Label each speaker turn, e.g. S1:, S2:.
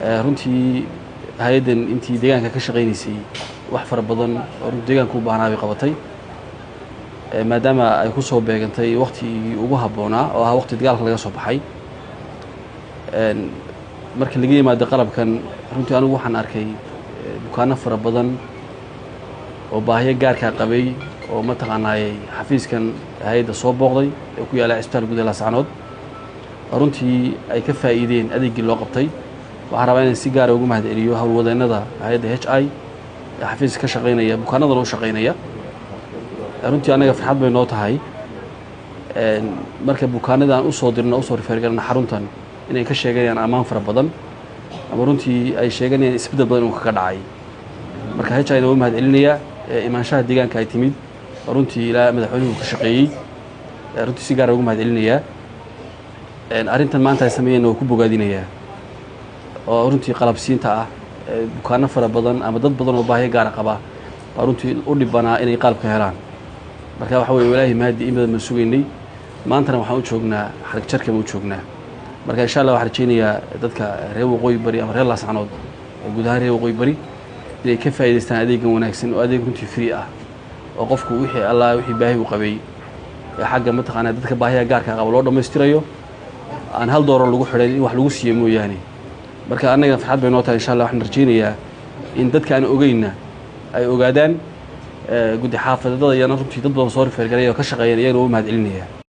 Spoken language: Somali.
S1: Runtii hay-addan intii deegaanka ka shaqaynaysay wax fara badan oo runtii deegaanka u baahnaa bay qabatay, maadaama ay ku soo beegantay waktigii ugu habboonaa oo ahaa waqti dagaalka laga soo baxay. Marka laga yimaado qalabkan, runtii anigu waxaan arkay bukaano fara badan oo baahiyo gaarkaa qabay oo mataqaanaayey xafiiskan hay-adda soo booqday ee ku yaalla cisbitaal guud ee Laascanood, runtii ay ka faa'iideen adeeggii loo qabtay. Waxaan rabaa inaan si gaara ugu mahad celiyo howlwadeennada hay-adda HI ee xafiiska ka shaqaynaya, bukaanadana u shaqaynaya. Runtii annaga farxad bay noo tahay marka bukaanada aan usoo dirno, usoo refer garana xaruntan, inay ka sheeganayaan ammaan fara badan ama runtii ay sheeganayaan isbeddel badan inuu kaga dhacay. Marka HI na waa mahad celinayaa imaanshaha deegaanka ay timid oo runtii ilaa madaxweynuhu ka shaqeeyey. Runtii si gaara ugu mahad celinayaa arrintan maanta ay sameeyeen, waa ku bogaadinayaa oo runtii qalabsiinta ah. Bukaano fara badan ama dad badan oo baahiyo gaara qaba baa runtii u dhibanaa inay qalabka helaan. Marka waxa weye, walaahi mahadi, in badan baan sugaynay, maantana waxaan u joognaa xarig jarka baan u joognaa. Marka insha Allah waxaan rajaynayaa dadka reer Waqooyi Bari ama reer Laascanood, guud ahaan reer Waqooyi Bari, inay ka faa'idaystaan adeegan wanaagsan oo adeeg runtii free ah oo qofku wixii Allah wixii baahi uu qabay ee xagga mataqaanaa dadka baahiya gaarka qaba loo dhammaystirayo, aan hal doolar lagu xidhayn in wax lagu siiyo mooyaane. Marka annaga farxad bay noo tahay. Insha Allah waxaan rajaynayaa in dadka aan ogeynna ay ogaadaan. Guddi xaafadada iyana runtii dad badan soo refer garay oo ka shaqeeyeen, iyagana waa mahad celinaya.